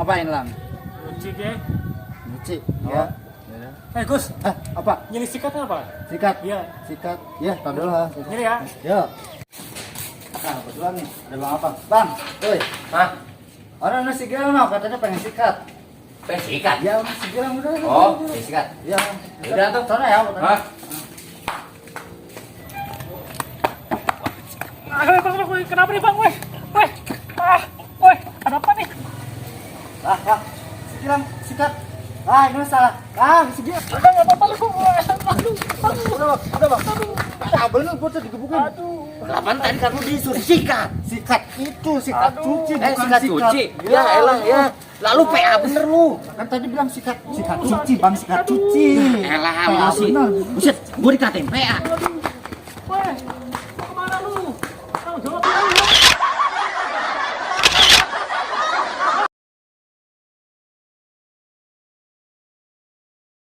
Ngapain Lang? Nyuci ke? Nyuci. Ya. Gus, Apa? nyari sikatnya apa? Sikat. Iya. Sikat. Ya, tar dulu lah. Nyari ya? Ya. Nah, kebetulan nih, ada Bang apa? Bang, woi. Hah? Orang nasi Gilang mau katanya pengen sikat. Pengen sikat? Ya, nasi Gilang udah. Oh, pengen sikat. Ya. Udah tuh. Sana ya. Hah? Kenapa nih bang? Weh, ada apa nih? Nasi Gilang sikat. Ini salah. Nasi Gilang. Nggak apa-apa lu. Udah bang. Bener bocah digebukin. Kapan tadi kamu disuruh sikat? Sikat itu sikat cuci bukan Sikat cuci? Ya elah ya. Lalu PA bener lu. Kan tadi bilang sikat cuci bang, sikat cuci. Elah masih. Buset, gua dikatain PA.